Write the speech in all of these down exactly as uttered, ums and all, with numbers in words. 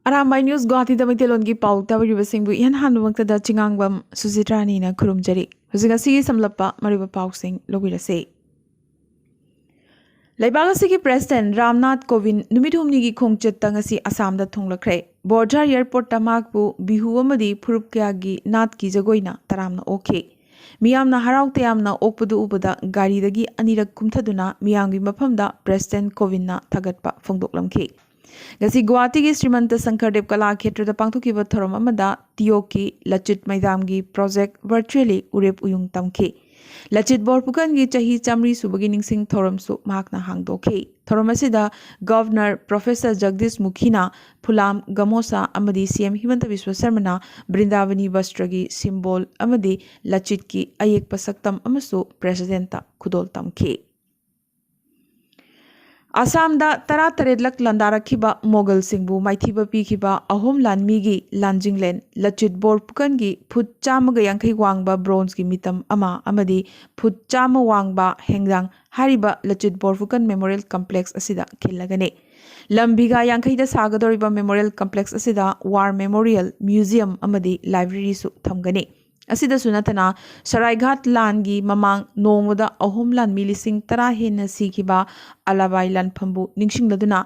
Arambai news ꯒꯨꯋꯥꯍꯥꯇꯤꯗ ꯃꯩꯇꯩꯂꯣꯟꯒꯤ ꯄꯥꯎ ꯇꯥꯕꯤꯔꯤꯕꯁꯤꯡꯕꯨ ꯏꯍꯥꯟ ꯍꯥꯟꯕꯃꯛꯇꯗ ꯆꯤꯉꯥꯡꯕꯝ ꯁꯨꯖꯤꯇ꯭ꯔꯥꯅꯤꯅ ꯈꯨꯔꯨꯝꯖꯔꯤ꯫ ꯍꯧꯖꯤꯛ ꯉꯁꯤꯒꯤ ꯁꯝꯂꯞꯄ ꯃꯔꯨꯑꯣꯏꯕ ꯄꯥꯎꯁꯤꯡ ꯂꯧꯕꯤꯔꯁꯤ꯫ ꯂꯩꯕꯥꯛ ꯑꯁꯤꯒꯤ ꯄ꯭ꯔꯦꯁꯤꯗꯦꯟ ꯔꯥꯝꯅꯥꯊ ꯀꯣꯕꯤꯟ ꯅꯨꯃꯤꯠ ꯍꯨꯝꯅꯤꯒꯤ ꯈꯣꯡꯆꯠꯇ ꯉꯁꯤ ꯑꯁꯥꯝꯗ ꯊꯨꯡꯂꯛꯈ꯭ꯔꯦ꯫ ꯕꯣꯔꯖꯥꯔ ꯑꯦꯌꯔꯄꯣꯔꯠꯇ ꯃꯍꯥꯛꯄꯨ ꯕꯤꯍꯨ ꯑꯃꯗꯤ ꯐꯨꯔꯨꯞ ꯀꯌꯥꯒꯤ ꯅꯥꯠꯀꯤ ꯖꯒꯣꯏꯅ ꯇꯔꯥꯝꯅ ꯑꯣꯛꯈꯤ꯫ ꯃꯤꯌꯥꯝꯅ ꯍꯔꯥꯎ ꯇꯌꯥꯝꯅ ꯑꯣꯛꯄꯗꯨ ꯎꯕꯗ ꯒꯥꯔꯤꯗꯒꯤ ꯑꯅꯤꯔꯛ ꯀꯨꯝꯊꯗꯨꯅ ꯃꯤꯌꯥꯝꯒꯤ ꯃꯐꯝꯗ ꯄ꯭ꯔꯦꯁꯤꯗꯦꯟ ꯀꯣꯕꯤꯟꯅ ꯊꯥꯒꯠꯄ ꯐꯣꯡꯗꯣꯛꯂꯝꯈꯤ꯫ ꯉꯁꯤ ꯒꯨꯋꯥꯍꯥꯇꯤꯒꯤ ꯁ꯭ꯔꯤꯃꯟꯇ ꯁꯪꯀꯔꯗꯦꯕ ꯀꯂꯥ ꯈꯦꯇ꯭ꯔꯗ ꯄꯥꯡꯊꯣꯛꯈꯤꯕ ꯊꯧꯔꯝ ꯑꯃꯗ ꯇꯤꯌꯣꯛꯀꯤ ꯂꯆꯤꯠ ꯃꯩꯗꯥꯝꯒꯤ ꯄ꯭ꯔꯣꯖꯦꯛ ꯚꯔꯆꯨꯑꯦꯂꯤ ꯎꯔꯦꯞ ꯎꯌꯨꯡ ꯇꯝꯈꯤ꯫ ꯂꯆꯤꯠ ꯕꯣꯔꯐꯨꯀꯟꯒꯤ ꯆꯍꯤ ꯆꯥꯃꯔꯤ ꯁꯨꯕꯒꯤ ꯅꯤꯡꯁꯤꯡ ꯊꯧꯔꯝꯁꯨ ꯃꯍꯥꯛꯅ ꯍꯥꯡꯗꯣꯛꯈꯤ꯫ ꯊꯧꯔꯝ ꯑꯁꯤꯗ ꯒꯚꯔꯅꯔ ꯄ꯭ꯔꯣꯐꯦꯁꯔ ꯖꯒꯗꯤꯁ ꯃꯨꯈꯤꯅ ꯐꯨꯂꯥꯝ ꯒꯃꯣꯁꯥ ꯑꯃꯗꯤ ꯁꯤ ꯑꯦꯝ ꯍꯤꯃꯟꯇ ꯕꯤꯁ꯭ꯋ ꯁꯔꯃꯅ ꯕ꯭ꯔꯤꯟꯗꯥꯕꯅꯤ ꯕꯁꯇ꯭ꯔꯒꯤ ꯁꯤꯝꯕꯣꯜ ꯑꯃꯗꯤ ꯂꯆꯤꯠꯀꯤ ꯑꯌꯦꯛꯄ ꯁꯛꯇꯝ ꯑꯃꯁꯨ ꯄ꯭ꯔꯦꯁꯤꯗꯦꯟꯠꯇ ꯈꯨꯗꯣꯜ ꯇꯝꯈꯤ꯫ ꯑꯁꯥꯝꯗ ꯇꯔꯥꯇꯔꯦꯠꯂꯛ ꯂꯥꯟꯗꯥꯔꯛꯈꯤꯕ ꯃꯣꯒꯜꯁꯤꯡꯕꯨ ꯃꯥꯏꯊꯤꯕ ꯄꯤꯈꯤꯕ ꯑꯍꯨꯝ ꯂꯥꯟꯃꯤꯒꯤ ꯂꯥꯟꯖꯤꯡꯂꯦꯟ ꯂꯆꯤꯠ ꯕꯣꯔꯐꯨꯀꯟꯒꯤ ꯐꯨꯠ ꯆꯥꯝꯃꯒ ꯌꯥꯡꯈꯩ ꯋꯥꯡꯕ ꯕ꯭ꯔꯣꯟꯖꯒꯤ ꯃꯤꯇꯝ ꯑꯃ ꯑꯃꯗꯤ ꯐꯨꯠ ꯆꯥꯝꯃ ꯋꯥꯡꯕ ꯍꯦꯡꯗꯥꯡ ꯍꯥꯏꯔꯤꯕ ꯂꯆꯤꯠ ꯕꯣꯔꯐꯨꯀꯟ ꯃꯦꯃꯣꯔꯤꯌꯦꯜ ꯀꯝꯄ꯭ꯂꯦꯛꯁ ꯑꯁꯤꯗ ꯈꯤꯜꯂꯒꯅꯤ꯫ ꯂꯝ ꯕꯤꯘꯥ ꯌꯥꯡꯈꯩꯗ ꯁꯥꯒꯗꯧꯔꯤꯕ ꯃꯦꯃꯣꯔꯤꯌꯦꯜ ꯀꯝꯄ꯭ꯂꯦꯛꯁ ꯑꯁꯤꯗ ꯋꯥꯔ ꯃꯦꯃꯣꯔꯤꯌꯦꯜ, ꯃ꯭ꯌꯨꯖꯤꯌꯝ ꯑꯃꯗꯤ ꯂꯥꯏꯕ꯭ꯔꯦꯔꯤꯁꯨ ꯊꯝꯒꯅꯤ꯫ ꯑꯁꯤꯗꯁꯨ ꯅꯠꯇꯅ ꯁꯔꯥꯏꯘꯥꯠ ꯂꯥꯟꯒꯤ ꯃꯃꯥꯡ ꯅꯣꯡꯃꯗ ꯑꯍꯨꯝ ꯂꯥꯟꯃꯤ ꯂꯤꯁꯤꯡ ꯇꯔꯥ ꯍꯦꯟꯅ ꯁꯤꯈꯤꯕ ꯑꯂꯥꯕꯥꯏ ꯂꯥꯟꯐꯝꯕꯨ ꯅꯤꯡꯁꯤꯡꯂꯗꯨꯅ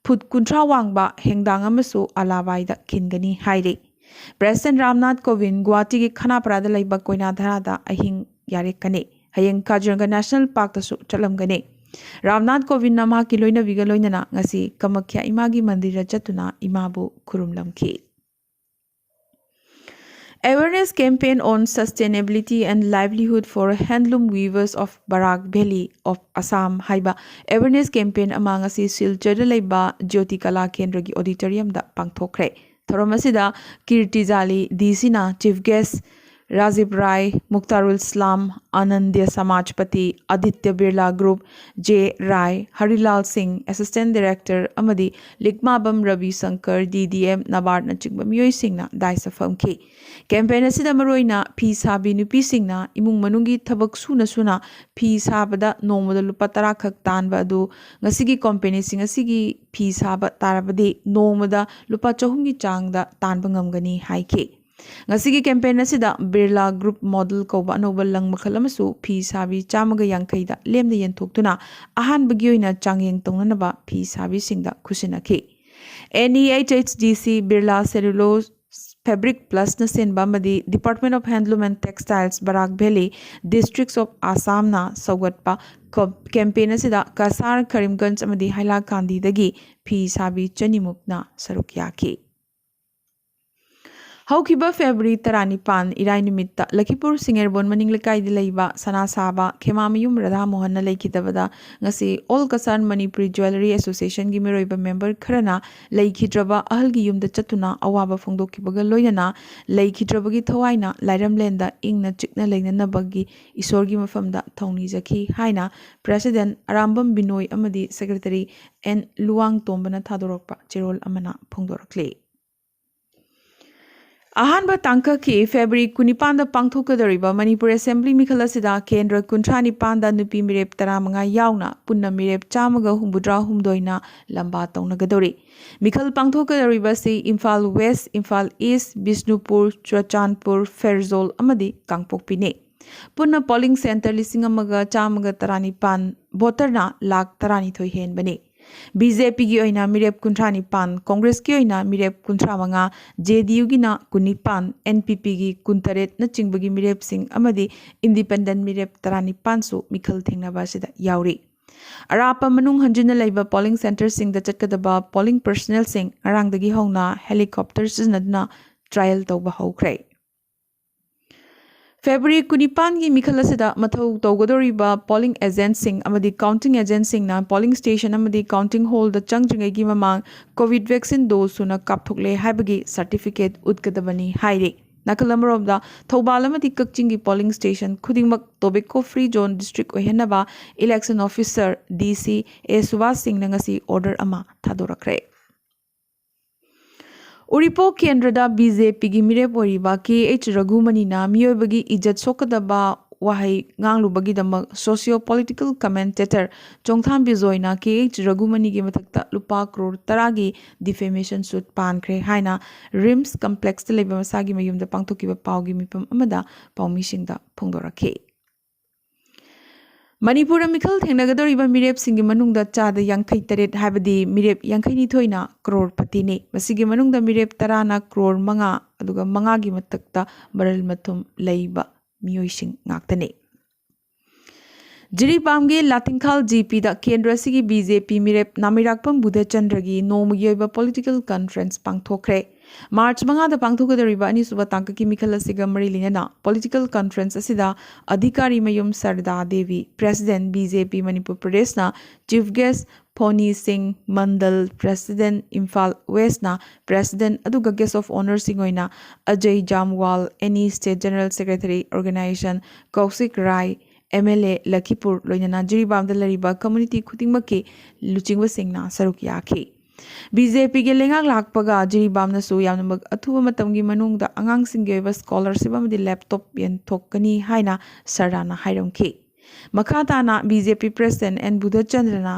ꯐꯨꯠ ꯀꯨꯟꯊ꯭ꯔꯥ ꯋꯥꯡꯕ ꯍꯦꯡꯗꯥꯡ ꯑꯃꯁꯨ ꯑꯂꯥꯕꯥꯏꯗ ꯈꯤꯟꯒꯅꯤ ꯍꯥꯏꯔꯤ꯫ ꯄ꯭ꯔꯦꯁꯤꯗꯦꯟꯠ ꯔꯥꯝꯅꯥꯊ ꯀꯣꯕꯤꯟꯗ ꯒꯨꯋꯥꯍꯥꯇꯤꯒꯤ ꯈꯅꯥꯄꯔꯥꯗ ꯂꯩꯕ ꯀꯣꯏꯅꯥꯙꯔꯥꯗ ꯑꯍꯤꯡ ꯌꯥꯔꯦꯛꯀꯅꯤ꯫ ꯍꯌꯦꯡ ꯀꯥꯖꯤꯔꯪꯒ ꯅꯦꯁꯅꯦꯜ ꯄꯥꯔꯛꯇꯁꯨ ꯆꯠꯂꯝꯒꯅꯤ꯫ ꯔꯥꯝꯅꯥꯊ ꯀꯣꯕꯤꯟꯗꯅ ꯃꯍꯥꯛꯀꯤ ꯂꯣꯏꯅꯕꯤꯒ ꯂꯣꯏꯅꯅ ꯉꯁꯤ ꯀꯃꯈ꯭ꯌꯥ ꯏꯃꯥꯒꯤ ꯃꯟꯗꯤꯔꯗ ꯆꯠꯇꯨꯅ ꯏꯃꯥꯕꯨ ꯈꯨꯔꯨꯝꯂꯝꯈꯤ꯫ Awareness campaign on sustainability and livelihood for handloom weavers of Barak Valley of Assam ꯍꯥꯏꯕ awareness campaign ꯑꯃ ꯉꯁꯤ ꯁꯤꯜꯆꯔꯗ ꯂꯩꯕ ꯖ꯭ꯌꯣꯇꯤ ꯀꯂꯥ ꯀꯦꯟꯗ꯭ꯔꯒꯤ ꯑꯣꯗꯤꯇꯣꯔꯤꯌꯝꯗ ꯄꯥꯡꯊꯣꯛꯈ꯭ꯔꯦ꯫ ꯊꯧꯔꯝ ꯑꯁꯤꯗ ꯀꯤꯔꯇꯤ ꯖꯥꯂꯤ ꯗꯤ ꯁꯤꯅ ꯆꯤꯐ ꯒꯦꯁ, ꯔꯥꯖꯤꯕ ꯔꯥꯏ, ꯃꯨꯛꯇꯥꯔꯨꯜ ꯏꯁꯂꯥꯝ, ꯑꯅꯟꯗ꯭ꯌ ꯁꯃꯥꯖꯄꯇꯤ, ꯑꯗꯤꯇ꯭ꯌ ꯕꯤꯔꯂꯥ ꯒ꯭ꯔꯨꯞ, ꯖꯦ ꯔꯥꯏ, ꯍꯔꯤꯂꯥꯜ ꯁꯤꯡ, ꯑꯦꯁꯤꯁꯇꯦꯟꯠ ꯗꯥꯏꯔꯦꯛꯇꯔ, ꯑꯃꯗꯤ ꯂꯤꯛꯃꯥꯕꯝ ꯔꯕꯤ ꯁꯪꯀꯔ, ꯗꯤ ꯗꯤ ꯑꯦꯝ, ꯅꯕꯥꯔꯗꯅꯆꯤꯡꯕ ꯃꯤꯑꯣꯏꯁꯤꯡꯅ ꯗꯥꯏꯁꯇ ꯐꯝꯈꯤ꯫ ꯀꯦꯝꯄꯦꯟ ꯑꯁꯤꯗ ꯃꯔꯨꯑꯣꯏꯅ ꯐꯤ ꯁꯥꯕꯤ ꯅꯨꯄꯤꯁꯤꯡꯅ ꯏꯃꯨꯡ ꯃꯅꯨꯡꯒꯤ ꯊꯕꯛ ꯁꯨꯅ ꯁꯨꯅ ꯐꯤ ꯁꯥꯕꯗ ꯅꯣꯡꯃꯗ ꯂꯨꯄꯥ ꯇꯔꯥ ꯈꯛ ꯇꯥꯟꯕ ꯑꯗꯨ ꯉꯁꯤꯒꯤ ꯀꯣꯝꯄꯦꯅꯤꯁꯤꯡ ꯑꯁꯤꯒꯤ ꯐꯤ ꯁꯥꯕ ꯇꯥꯔꯕꯗꯤ ꯅꯣꯡꯃꯗ ꯂꯨꯄꯥ ꯆꯍꯨꯝꯒꯤ ꯆꯥꯡꯗ ꯇꯥꯟꯕ ꯉꯝꯒꯅꯤ ꯍꯥꯏꯈꯤ꯫ ꯉꯁꯤꯒꯤ ꯀꯦꯝꯄꯦꯟ ꯑꯁꯤꯗ ꯕꯤꯔꯂꯥ ꯒ꯭ꯔꯨꯞ ꯃꯣꯗꯦꯜ ꯀꯧꯕ ꯑꯅꯧꯕ ꯂꯪ ꯃꯈꯜ ꯑꯃꯁꯨ ꯐꯤ ꯁꯥꯕꯤ ꯆꯥꯝꯃꯒ ꯌꯥꯡꯈꯩꯗ ꯂꯦꯝꯅ ꯌꯦꯟꯊꯣꯛꯇꯨꯅ ꯑꯍꯥꯟꯕꯒꯤ ꯑꯣꯏꯅ ꯆꯥꯡꯌꯦꯡ ꯇꯧꯅꯅꯕ ꯐꯤ ꯁꯥꯕꯤꯁꯤꯡꯗ ꯈꯨꯠꯁꯤꯟꯅꯈꯤ꯫ N E H H D C, Birla ꯁꯦꯂꯨꯂꯣꯁ fabric ꯄ꯭ꯂꯁꯅ ꯁꯤꯟꯕ ꯑꯃꯗꯤ Department of Handloom and Textiles, Barak Valley, Districts of Assamꯅ ꯁꯧꯒꯠꯄ ꯀꯦꯝꯄꯦꯟ ꯑꯁꯤꯗ ꯀꯁꯥꯔ, ꯀꯔꯤꯝꯒꯟꯖ ꯑꯃꯗꯤ ꯍꯥꯏꯂꯥꯀꯥꯟꯗꯤꯗꯒꯤ ꯐꯤ ꯁꯥꯕꯤ ꯆꯅꯤꯃꯨꯛꯅ ꯁꯔꯨꯛ ꯌꯥꯈꯤ꯫ ꯍꯧꯈꯤꯕ ꯐꯦꯕ꯭ꯔꯨꯋꯥꯔꯤ ꯇꯔꯥꯅꯤꯄꯥꯟ, ꯏꯔꯥꯏ ꯅꯨꯃꯤꯠꯇ ꯂꯈꯤꯄꯨꯔ ꯁꯤꯡꯉꯦꯔꯕꯣꯟ ꯃꯅꯤꯡ ꯂꯩꯀꯥꯏꯗ ꯂꯩꯕ ꯁꯅꯥ ꯁꯥꯕ ꯈꯦꯃꯥꯃꯌꯨꯝ ꯔꯥꯙꯥ ꯃꯣꯍꯟꯅ ꯂꯩꯈꯤꯗꯕꯗ ꯉꯁꯤ All Kasar Manipuri Jewellery Associationꯒꯤ ꯃꯤꯑꯣꯏꯕ ꯃꯦꯝꯕꯔ ꯈꯔꯅ ꯂꯩꯈꯤꯗ꯭ꯔꯕ ꯑꯍꯜꯒꯤ ꯌꯨꯝꯗ ꯆꯠꯇꯨꯅ ꯑꯋꯥꯕ ꯐꯣꯡꯗꯣꯛꯈꯤꯕꯒ ꯂꯣꯏꯅꯅ ꯂꯩꯈꯤꯗ꯭ꯔꯕꯒꯤ ꯊꯋꯥꯏꯅ ꯂꯥꯏꯔꯝꯂꯦꯟꯗ ꯏꯪꯅ ꯆꯤꯛꯅ ꯂꯩꯅꯅꯕꯒꯤ ꯏꯁꯣꯔꯒꯤ ꯃꯐꯝꯗ ꯊꯧꯅꯤꯖꯈꯤ ꯍꯥꯏꯅ ꯄ꯭ꯔꯦꯁꯤꯗꯦꯟꯠ ꯑꯔꯥꯝꯕꯝ ꯕꯤꯅꯣꯏ ꯑꯃꯗꯤ ꯁꯦꯀ꯭ꯔꯦꯇꯔꯤ ꯑꯦꯟ ꯂꯨꯋꯥꯡꯇꯣꯝꯕꯅ ꯊꯥꯗꯣꯔꯛꯄ ꯆꯦꯔꯣꯜ ꯑꯃꯅ ꯐꯣꯡꯗꯣꯔꯛꯂꯤ꯫ ꯑꯍꯥꯟꯕ ꯇꯥꯡꯀꯛꯀꯤ ꯐꯦꯕ꯭ꯔꯨꯋꯥꯔꯤ ꯀꯨꯟꯅꯤꯄꯥꯟꯗ ꯄꯥꯡꯊꯣꯛꯀꯗꯧꯔꯤꯕ ꯃꯅꯤꯄꯨꯔ ꯑꯦꯁꯦꯝꯕ꯭ꯂꯤ ꯃꯤꯈꯜ ꯑꯁꯤꯗ ꯀꯦꯟꯗ꯭ꯔ ꯀꯨꯟꯊ꯭ꯔꯥ ꯅꯤꯄꯥꯟꯗ ꯅꯨꯄꯤ ꯃꯤꯔꯦꯞ ꯇꯔꯥꯃꯉꯥ ꯌꯥꯎꯅ ꯄꯨꯟꯅ ꯃꯤꯔꯦꯞ ꯆꯥꯝꯃꯒ ꯍꯨꯝꯐꯨꯇꯔꯥ ꯍꯨꯝꯗꯣꯏꯅ ꯂꯝꯕꯥ ꯇꯧꯅꯒꯗꯧꯔꯤ꯫ ꯃꯤꯈꯜ ꯄꯥꯡꯊꯣꯛꯀꯗꯧꯔꯤꯕ ꯑꯁꯤ ꯏꯝꯐꯥꯜ ꯋꯦꯁ, ꯏꯝꯐꯥꯜ ꯏꯁ, ꯕꯤꯁꯅꯨꯄꯨꯔ, ꯆꯨꯔꯆꯥꯟꯄꯨꯔ, ꯐꯦꯔꯖꯣꯜ ꯑꯃꯗꯤ ꯀꯥꯡꯄꯣꯛꯄꯤꯅꯤ꯫ ꯄꯨꯟꯅ ꯄꯣꯂꯤꯡ ꯁꯦꯟꯇꯔ ꯂꯤꯁꯤꯡ ꯑꯃꯒ ꯆꯥꯝꯃꯒ ꯇꯔꯥꯅꯤꯄꯥꯟ, ꯚꯣꯇꯔꯅ ꯂꯥꯈ ꯇꯔꯥꯅꯤꯊꯣꯏ ꯍꯦꯟꯕꯅꯤ꯫ ꯕꯤ ꯖꯦ ꯄꯤꯒꯤ ꯑꯣꯏꯅ ꯃꯤꯔꯦꯞ ꯀꯨꯟꯊ꯭ꯔꯥ ꯅꯤꯄꯥꯟ, ꯀꯣꯡꯒ꯭ꯔꯦꯁꯀꯤ ꯑꯣꯏꯅ ꯃꯤꯔꯦꯞ ꯀꯨꯟꯊ꯭ꯔꯥ ꯃꯉꯥ, ꯖꯦ ꯗꯤ ꯌꯨꯒꯤꯅ ꯀꯨꯟꯅꯤꯄꯥꯟ, ꯑꯦꯟ ꯄꯤ ꯄꯤꯒꯤ ꯀꯨꯟꯇꯔꯦꯠꯅꯆꯤꯡꯕꯒꯤ ꯃꯤꯔꯦꯞꯁꯤꯡ ꯑꯃꯗꯤ ꯏꯟꯗꯤꯄꯦꯟꯗꯦꯟꯠ ꯃꯤꯔꯦꯞ ꯇꯔꯥꯅꯤꯄꯥꯟꯁꯨ ꯃꯤꯈꯜ ꯊꯦꯡꯅꯕ ꯑꯁꯤꯗ ꯌꯥꯎꯔꯤ꯫ ꯑꯔꯥꯞꯄ ꯃꯅꯨꯡ ꯍꯟꯖꯤꯟꯅ ꯂꯩꯕ ꯄꯣꯂꯤꯡ ꯁꯦꯟꯇꯔꯁꯤꯡꯗ ꯆꯠꯀꯗꯕ ꯄꯣꯂꯤꯡ ꯄꯔꯁꯅꯦꯜꯁꯤꯡ ꯉꯔꯥꯡꯗꯒꯤ ꯍꯧꯅ ꯍꯦꯂꯤꯀꯣꯞꯇꯔ ꯁꯤꯖꯤꯟꯅꯗꯨꯅ ꯇ꯭ꯔꯥꯏꯌꯦꯜ ꯇꯧꯕ ꯍꯧꯈ꯭ꯔꯦ꯫ ꯐꯦꯕ꯭ꯔꯨꯋꯥꯔꯤ ꯀꯨꯟꯅꯤꯄꯥꯟꯒꯤ ꯃꯤꯈꯜ ꯑꯁꯤꯗ ꯃꯊꯧ ꯇꯧꯒꯗꯧꯔꯤꯕ ꯄꯣꯂꯤꯡ ꯑꯦꯖꯦꯟꯠꯁꯤꯡ ꯑꯃꯗꯤ ꯀꯥꯎꯟꯇꯤꯡ ꯑꯦꯖꯦꯟꯠꯁꯤꯡꯅ ꯄꯣꯂꯤꯡ ꯁ꯭ꯇꯦꯁꯟ ꯑꯃꯗꯤ ꯀꯥꯎꯟꯇꯤꯡ ꯍꯣꯜꯗ ꯆꯪꯗ꯭ꯔꯤꯉꯩꯒꯤ ꯃꯃꯥꯡ ꯀꯣꯚꯤꯗ ꯚꯦꯛꯁꯤꯟ ꯗꯣꯖ ꯁꯨꯅ ꯀꯥꯞꯊꯣꯛꯂꯦ ꯍꯥꯏꯕꯒꯤ ꯁꯔꯇꯤꯐꯤꯀꯦꯠ ꯎꯠꯀꯗꯕꯅꯤ ꯍꯥꯏꯔꯤ꯫ ꯅꯥꯀꯜ ꯑꯃꯔꯣꯝꯗ, ꯊꯧꯕꯥꯜ ꯑꯃꯗꯤ ꯀꯛꯆꯤꯡꯒꯤ polling station ꯈꯨꯗꯤꯡꯃꯛ tobacco free zone district ꯑꯣꯏꯍꯟꯅꯕ election officer, D C, A Subhas ꯁꯤꯡꯅ ꯉꯁꯤ order ꯑꯃ ꯊꯥꯗꯣꯔꯛꯈ꯭ꯔꯦ꯫ ꯎꯔꯤꯄꯣꯛ ꯀꯦꯟꯗ꯭ꯔꯗ B J Pꯒꯤ ꯃꯤꯔꯦꯞ ꯑꯣꯏꯔꯤꯕ K H ꯔꯘꯨꯃꯅꯤꯅ ꯃꯤꯑꯣꯏꯕꯒꯤ ꯏꯖꯠ ꯁꯣꯛꯀꯗꯕ ꯋꯥꯍꯩ ꯉꯥꯡꯂꯨꯕꯒꯤꯗꯃꯛ socio political commentator ꯆꯣꯡꯊꯥꯝ ꯕꯤꯖꯣꯏꯅ K H ꯔꯘꯨꯃꯅꯤꯒꯤ ꯃꯊꯛꯇ ꯂꯨꯄꯥ ꯀ꯭ꯔꯣꯔ ꯇꯔꯥꯒꯤ defamation suit ꯄꯥꯟꯈ꯭ꯔꯦ ꯍꯥꯏꯅ RIMS complexꯇ ꯂꯩꯕ ꯃꯁꯥꯒꯤ ꯃꯌꯨꯝꯗ ꯄꯥꯡꯊꯣꯛꯈꯤꯕ ꯄꯥꯎꯒꯤ ꯃꯤꯐꯝ ꯑꯃꯗ ꯄꯥꯎꯃꯤꯁꯤꯡꯗ ꯐꯣꯡꯗꯣꯔꯛꯈꯤ꯫ ꯃꯅꯤꯄꯨꯔꯗ ꯃꯤꯈꯜ ꯊꯦꯡꯅꯒꯗꯧꯔꯤꯕ ꯃꯤꯔꯦꯞꯁꯤꯡꯒꯤ ꯃꯅꯨꯡꯗ ꯆꯥꯗ ꯌꯥꯡꯈꯩ ꯇꯔꯦꯠ, ꯍꯥꯏꯕꯗꯤ ꯃꯤꯔꯦꯞ ꯌꯥꯡꯈꯩ ꯅꯤꯊꯣꯏꯅ ꯀ꯭ꯔꯣꯔꯄꯇꯤꯅꯤ꯫ ꯃꯁꯤꯒꯤ ꯃꯅꯨꯡꯗ ꯃꯤꯔꯦꯞ ꯇꯔꯥꯅ ꯀ꯭ꯔꯣꯔ ꯃꯉꯥ, ꯑꯗꯨꯒ ꯃꯉꯥꯒꯤ ꯃꯊꯛꯇ ꯃꯔꯜ ꯃꯊꯨꯝ ꯂꯩꯕ ꯃꯤꯑꯣꯏꯁꯤꯡ ꯉꯥꯛꯇꯅꯤ꯫ ꯖꯤꯔꯤꯕꯥꯝꯒꯤ ꯂꯥꯇꯤꯡꯈꯥꯜ G Pꯗ ꯀꯦꯟꯗ꯭ꯔ ꯑꯁꯤꯒꯤ B J P ꯃꯤꯔꯦꯞ ꯅꯥꯃꯤꯔꯥꯛꯄꯝ ꯕꯨꯙꯆꯟꯗ꯭ꯔꯒꯤ ꯅꯣꯡꯃꯒꯤ ꯑꯣꯏꯕ political conference ꯄꯥꯡꯊꯣꯛꯈ꯭ꯔꯦ꯫ ꯃꯥꯔꯆ ꯃꯉꯥꯗ ꯄꯥꯡꯊꯣꯛꯀꯗꯧꯔꯤꯕ ꯑꯅꯤꯁꯨꯕ ꯇꯥꯡꯀꯛꯀꯤ ꯃꯤꯈꯜ ꯑꯁꯤꯒ ꯃꯔꯤ ꯂꯩꯅꯅ political conference ꯑꯁꯤꯗ ꯑꯙꯤꯀꯥꯔꯤ ꯃꯌꯨꯝ ꯁꯔꯗꯥ Devi, President B J P Manipur ꯄ꯭ꯔꯗꯦꯁꯅ Chief Guest ꯐꯣꯅꯤ ꯁꯤꯡ ꯃꯟꯗꯜ, President ꯏꯝꯐꯥꯜ Westꯅ President, ꯑꯗꯨꯒ Guest of Honourꯁꯤꯡ ꯑꯣꯏꯅ Ajay ꯖꯥꯝꯋꯥꯜ, N E State General Secretary Organisation, ꯀꯧꯁꯤꯛ Rai, M L A ꯂꯈꯤꯄꯨꯔ, ꯂꯣꯏꯅꯅ ꯖꯤꯔꯤꯕꯥꯝꯗ ꯂꯩꯔꯤꯕ community ꯈꯨꯗꯤꯡꯃꯛꯀꯤ ꯂꯨꯆꯤꯡꯕꯁꯤꯡꯅ ꯁꯔꯨꯛ ꯌꯥꯈꯤ꯫ B J Pꯒꯤ ꯂꯩꯉꯥꯛ ꯂꯥꯛꯄꯒ ꯖꯤꯔꯤꯕꯥꯝꯅꯁꯨ ꯌꯥꯝꯅꯃꯛ ꯑꯊꯨꯕ ꯃꯇꯝꯒꯤ ꯃꯅꯨꯡꯗ ꯑꯉꯥꯡꯁꯤꯡꯒꯤ ꯑꯣꯏꯕ scholarship ꯑꯃꯗꯤ laptop ꯌꯦꯟꯊꯣꯛꯀꯅꯤ ꯍꯥꯏꯅ ꯁꯔꯗꯥꯅ ꯍꯥꯏꯔꯝꯈꯤ꯫ ꯃꯈꯥ ꯇꯥꯅ B J P President N ꯕꯨꯙꯆꯟꯗ꯭ꯔꯅ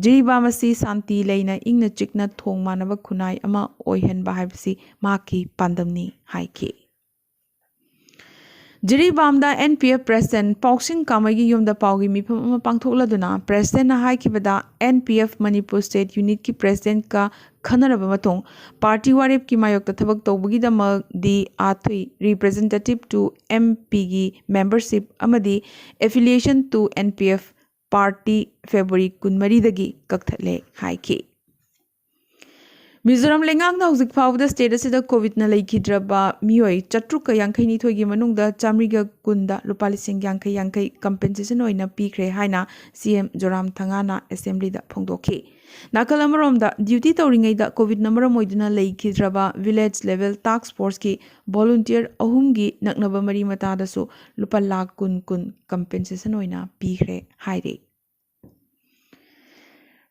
Jiribam ꯑꯁꯤ ꯁꯥꯟꯇꯤ ꯂꯩꯅ ꯏꯪꯅ ꯆꯤꯛꯅ ꯊꯣꯡ ꯃꯥꯟꯅꯕ ꯈꯨꯟꯅꯥꯏ ꯑꯃ ꯑꯣꯏꯍꯟꯕ ꯍꯥꯏꯕꯁꯤ ꯃꯍꯥꯛꯀꯤ ꯄꯥꯟꯗꯝꯅꯤ ꯍꯥꯏꯈꯤ꯫ ꯖꯤꯔꯤꯕꯥꯝꯗ N P F President ꯄꯥꯎꯁꯤꯡ ꯀꯥꯃꯩꯒꯤ ꯌꯨꯝꯗ ꯄꯥꯎꯒꯤ ꯃꯤꯐꯝ ꯑꯃ ꯄꯥꯡꯊꯣꯛꯂꯗꯨꯅ Presidentꯅ ꯍꯥꯏꯈꯤꯕꯗ, N P F Manipur State Unitꯀꯤ Presidentꯀ ꯈꯟꯅꯔꯕ ꯃꯇꯨꯡ party ꯋꯥꯔꯦꯞꯀꯤ ꯃꯥꯌꯣꯛꯇ ꯊꯕꯛ ꯇꯧꯕꯒꯤꯗꯃꯛ ꯗꯤ ꯑꯥꯊꯨꯏ, Representative to M Pꯒꯤ membership ꯑꯃꯗꯤ affiliation to N P F party February ꯀꯨꯟꯃꯔꯤꯗꯒꯤ ꯀꯛꯊꯠꯂꯦ ꯍꯥꯏꯈꯤ꯫ ꯃꯤꯖꯣꯔꯥꯝ ꯂꯩꯉꯥꯛꯅ ꯍꯧꯖꯤꯛ ꯐꯥꯎꯕꯗ ꯁ꯭ꯇꯦꯠ ꯑꯁꯤꯗ ꯀꯣꯚꯤꯗꯅ ꯂꯩꯈꯤꯗ꯭ꯔꯕ ꯃꯤꯑꯣꯏ ꯆꯥꯇ꯭ꯔꯨꯛꯀ ꯌꯥꯡꯈꯩꯅꯤꯊꯣꯏꯒꯤ ꯃꯅꯨꯡꯗ ꯆꯥꯃꯔꯤꯒ ꯀꯨꯟꯗ ꯂꯨꯄꯥ ꯂꯤꯁꯤꯡ ꯌꯥꯡꯈꯩ ꯌꯥꯡꯈꯩ ꯀꯝꯄꯦꯟꯁꯦꯁꯟ ꯑꯣꯏꯅ ꯄꯤꯈ꯭ꯔꯦ ꯍꯥꯏꯅ ꯁꯤ ꯑꯦꯝ ꯖꯣꯔꯥꯝ ꯊꯪꯒꯥꯅ ꯑꯦꯁꯦꯝꯕ꯭ꯂꯤꯗ ꯐꯣꯡꯗꯣꯛꯈꯤ꯫ ꯅꯥꯀꯜ ꯑꯃꯔꯣꯝꯗ, ꯗ꯭ꯌꯨꯇꯤ ꯇꯧꯔꯤꯉꯩꯗ ꯀꯣꯚꯤꯗꯅ ꯃꯔꯝ ꯑꯣꯏꯗꯨꯅ ꯂꯩꯈꯤꯗ꯭ꯔꯕ ꯚꯤꯂꯦꯖ ꯂꯦꯚꯦꯜ ꯇꯥꯛꯁ ꯐꯣꯔꯁꯀꯤ ꯚꯣꯂꯨꯟꯇꯤꯌꯔ ꯑꯍꯨꯝꯒꯤ ꯅꯛꯅꯕ ꯃꯔꯤ ꯃꯇꯥꯗꯁꯨ ꯂꯨꯄꯥ ꯂꯥꯈ ꯀꯨꯟ ꯀꯨꯟ ꯀꯝꯄꯦꯟꯁꯦꯁꯟ ꯑꯣꯏꯅ ꯄꯤꯈ꯭ꯔꯦ ꯍꯥꯏꯔꯤ꯫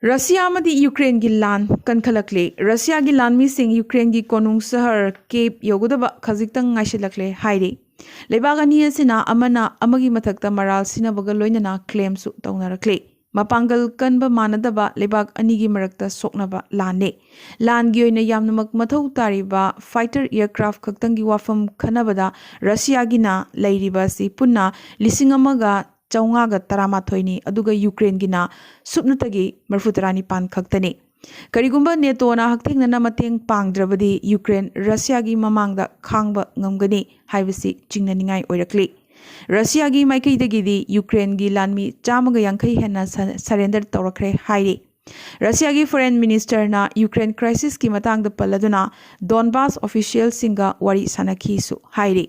ꯔꯁꯤꯌꯥ ꯑꯃꯗꯤ ꯌꯨꯀ꯭ꯔꯦꯟꯒꯤ ꯂꯥꯟ ꯀꯟꯈꯠꯂꯛꯂꯦ꯫ ꯔꯁꯤꯌꯥꯒꯤ ꯂꯥꯟꯃꯤꯁꯤꯡ ꯌꯨꯀ꯭ꯔꯦꯟꯒꯤ ꯀꯣꯅꯨꯡ ꯁꯍꯔ ꯀꯦꯞ ꯌꯧꯒꯗꯕ ꯈꯖꯤꯛꯇꯪ ꯉꯥꯏꯁꯤꯜꯂꯛꯂꯦ ꯍꯥꯏꯔꯤ꯫ ꯂꯩꯕꯥꯛ ꯑꯅꯤ ꯑꯁꯤꯅ ꯑꯃꯅ ꯑꯃꯒꯤ ꯃꯊꯛꯇ ꯃꯔꯥꯜ ꯁꯤꯅꯕꯒ ꯂꯣꯏꯅꯅ ꯀ꯭ꯂꯦꯝꯁꯨ ꯇꯧꯅꯔꯛꯂꯦ꯫ ꯃꯄꯥꯡꯒꯜ ꯀꯟꯕ ꯃꯥꯟꯅꯗꯕ ꯂꯩꯕꯥꯛ ꯑꯅꯤꯒꯤ ꯃꯔꯛꯇ ꯁꯣꯛꯅꯕ ꯂꯥꯟꯅꯦ꯫ ꯂꯥꯟꯒꯤ ꯑꯣꯏꯅ ꯌꯥꯝꯅꯃꯛ ꯃꯊꯧ ꯇꯥꯔꯤꯕ ꯐꯥꯏꯇꯔ ꯑꯦꯌꯔꯀ꯭ꯔꯥꯐ ꯈꯛꯇꯪꯒꯤ ꯋꯥꯐꯝ ꯈꯟꯅꯕꯗ ꯔꯁꯤꯌꯥꯒꯤꯅ ꯂꯩꯔꯤꯕ ꯑꯁꯤ ꯄꯨꯟꯅ ꯂꯤꯁꯤꯡ ꯑꯃꯒ ꯆꯥꯝꯃꯉꯥꯒ ꯇꯔꯥꯃꯥꯊꯣꯏꯅꯤ, ꯑꯗꯨꯒ ꯌꯨꯀ꯭ꯔꯦꯟꯒꯤꯅ ꯁꯨꯞꯅꯇꯒꯤ ꯃꯔꯤꯐꯨ ꯇꯔꯥꯅꯤꯄꯥꯟ ꯈꯛꯇꯅꯤ꯫ ꯀꯔꯤꯒꯨꯝꯕ ꯅꯦꯇꯣꯅ ꯍꯛꯊꯦꯡꯅꯅ ꯃꯇꯦꯡ ꯄꯥꯡꯗ꯭ꯔꯕꯗꯤ ꯌꯨꯀ꯭ꯔꯦꯟ ꯔꯁꯤꯌꯥꯒꯤ ꯃꯃꯥꯡꯗ ꯈꯥꯡꯕ ꯉꯝꯒꯅꯤ ꯍꯥꯏꯕꯁꯤ ꯆꯤꯡꯅꯅꯤꯡꯉꯥꯏ ꯑꯣꯏꯔꯛꯂꯤ꯫ ꯔꯁꯤꯌꯥꯒꯤ ꯃꯥꯏꯀꯩꯗꯒꯤꯗꯤ ꯌꯨꯀ꯭ꯔꯦꯟꯒꯤ ꯂꯥꯟꯃꯤ ꯆꯥꯝꯃꯒ ꯌꯥꯡꯈꯩ ꯍꯦꯟꯅ ꯁ-, ꯁꯔꯦꯟꯗꯔ ꯇꯧꯔꯛꯈ꯭ꯔꯦ ꯍꯥꯏꯔꯤ꯫ ꯔꯁꯤꯌꯥꯒꯤ ꯐꯣꯔꯦꯟ ꯃꯤꯅꯤꯁꯇꯔꯅ ꯌꯨꯀ꯭ꯔꯦꯟ ꯀ꯭ꯔꯥꯏꯁꯤꯁꯀꯤ ꯃꯇꯥꯡꯗ ꯄꯜꯂꯗꯨꯅ ꯗꯣꯟꯕꯥꯁ ꯑꯣꯐꯤꯁꯤꯌꯦꯜꯁꯤꯡꯒ ꯋꯥꯔꯤ ꯁꯥꯅꯈꯤꯁꯨ ꯍꯥꯏꯔꯤ꯫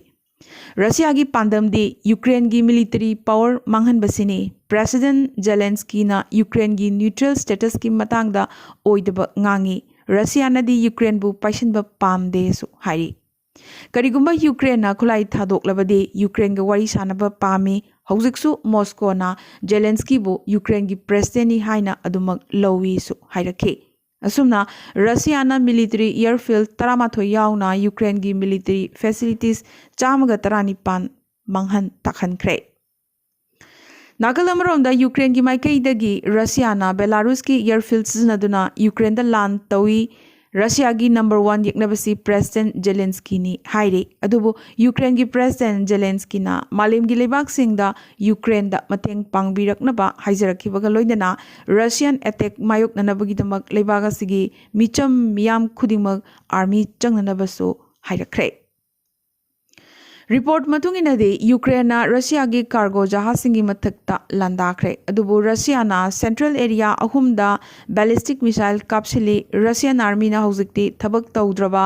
ꯔꯁꯤꯌꯥꯒꯤ ꯄꯥꯟꯗꯝꯗꯤ ꯌꯨꯀ꯭ꯔꯦꯟꯒꯤ ꯃꯤꯂꯤꯇꯔꯤ ꯄꯥꯋꯔ ꯃꯥꯡꯍꯟꯕꯁꯤꯅꯤ꯫ ꯄ꯭ꯔꯦꯁꯤꯗꯦꯟꯠ ꯖꯦꯂꯦꯟꯁꯀꯤꯅ ꯌꯨꯀ꯭ꯔꯦꯟꯒꯤ ꯅ꯭ꯌꯨꯇ꯭ꯔꯦꯜ ꯁ꯭ꯇꯦꯇꯁꯀꯤ ꯃꯇꯥꯡꯗ ꯑꯣꯏꯗꯕ ꯉꯥꯡꯉꯤ꯫ ꯔꯁꯤꯌꯥꯅꯗꯤ ꯌꯨꯀ꯭ꯔꯦꯟꯕꯨ ꯄꯥꯏꯁꯤꯟꯕ ꯄꯥꯝꯗꯦꯁꯨ ꯍꯥꯏꯔꯤ꯫ ꯀꯔꯤꯒꯨꯝꯕ ꯌꯨꯀ꯭ꯔꯦꯟꯅ ꯈꯨꯠꯂꯥꯏ ꯊꯥꯗꯣꯛꯂꯕꯗꯤ ꯌꯨꯀ꯭ꯔꯦꯟꯒ ꯋꯥꯔꯤ ꯁꯥꯅꯕ ꯄꯥꯝꯃꯤ꯫ ꯍꯧꯖꯤꯛꯁꯨ ꯃꯣꯁꯀꯣꯅ ꯖꯦꯂꯦꯟꯁꯀꯤꯕꯨ ꯌꯨꯀ꯭ꯔꯦꯟꯒꯤ ꯄ꯭ꯔꯦꯁꯤꯗꯦꯟꯠꯅꯤ ꯍꯥꯏꯅ ꯑꯗꯨꯃꯛ ꯂꯧꯏꯁꯨ ꯍꯥꯏꯔꯛꯈꯤ꯫ ꯑꯁꯨꯝꯅ ꯔꯁꯤꯌꯥꯅ ꯃꯤꯂꯤꯇꯔꯤ ꯑꯦꯌꯔꯐꯤꯜꯗ ꯇꯔꯥꯃꯥꯊꯣꯏ ꯌꯥꯎꯅ ꯌꯨꯀ꯭ꯔꯦꯟꯒꯤ ꯃꯤꯂꯤꯇꯔꯤ ꯐꯦꯁꯤꯂꯤꯇꯤꯁ ꯆꯥꯝꯃꯒ ꯇꯔꯥꯅꯤꯄꯥꯟ ꯃꯥꯡꯍꯟ ꯇꯥꯛꯍꯟꯈ꯭ꯔꯦ꯫ ꯅꯥꯀꯜ ꯑꯃꯔꯣꯝꯗ ꯌꯨꯀ꯭ꯔꯦꯟꯒꯤ ꯃꯥꯏꯀꯩꯗꯒꯤ ꯔꯁꯤꯌꯥꯅ ꯕꯦꯂꯥꯔꯨꯁꯀꯤ ꯑꯦꯌꯔꯐꯤꯜꯗ ꯁꯤꯖꯤꯟꯅꯗꯨꯅ ꯌꯨꯀ꯭ꯔꯦꯟꯗ ꯂꯥꯟ ꯇꯧꯏ꯫ ꯔꯁꯤꯌꯥꯒꯤ ꯅꯝꯕꯔ ꯋꯥꯟ ꯌꯦꯛꯅꯕꯁꯤ ꯄ꯭ꯔꯦꯁꯤꯗꯦꯟꯠ ꯖꯦꯂꯦꯟꯁꯀꯤꯅꯤ ꯍꯥꯏꯔꯤ꯫ ꯑꯗꯨꯕꯨ ꯌꯨꯀ꯭ꯔꯦꯟꯒꯤ ꯄ꯭ꯔꯦꯁꯤꯗꯦꯟꯠ ꯖꯦꯂꯦꯟꯁꯀꯤꯅ ꯃꯥꯂꯦꯝꯒꯤ ꯂꯩꯕꯥꯛꯁꯤꯡꯗ ꯌꯨꯀ꯭ꯔꯦꯟꯗ ꯃꯇꯦꯡ ꯄꯥꯡꯕꯤꯔꯛꯅꯕ ꯍꯥꯏꯖꯔꯛꯈꯤꯕꯒ ꯂꯣꯏꯅꯅ ꯔꯁꯤꯌꯥꯟ ꯑꯦꯇꯦꯛ ꯃꯥꯌꯣꯛꯅꯅꯕꯒꯤꯗꯃꯛ ꯂꯩꯕꯥꯛ ꯑꯁꯤꯒꯤ ꯃꯤꯆꯝ ꯃꯤꯌꯥꯝ ꯈꯨꯗꯤꯡꯃꯛ ꯑꯥꯔꯃꯤ ꯆꯪꯅꯅꯕꯁꯨ ꯍꯥꯏꯔꯛꯈ꯭ꯔꯦ꯫ ꯔꯤꯄꯣꯔꯠ ꯃꯇꯨꯡ ꯏꯟꯅꯗꯤ ꯌꯨꯀ꯭ꯔꯦꯟꯅ ꯔꯁꯤꯌꯥꯒꯤ ꯀꯥꯔꯒꯣ ꯖꯍꯥꯖꯁꯤꯡꯒꯤ ꯃꯊꯛꯇ ꯂꯥꯟꯗꯥꯈ꯭ꯔꯦ, ꯑꯗꯨꯕꯨ ꯔꯁꯤꯌꯥꯅ ꯁꯦꯟꯇ꯭ꯔꯦꯜ ꯑꯦꯔꯤꯌꯥ ꯑꯍꯨꯝꯗ ꯕꯦꯂꯤꯁꯇꯤꯛ ꯃꯤꯁꯥꯏꯜ ꯀꯥꯞꯁꯤꯜꯂꯤ꯫ ꯔꯁꯤꯌꯥꯟ ꯑꯥꯔꯃꯤꯅ ꯍꯧꯖꯤꯛꯇꯤ ꯊꯕꯛ ꯇꯧꯗ꯭ꯔꯕ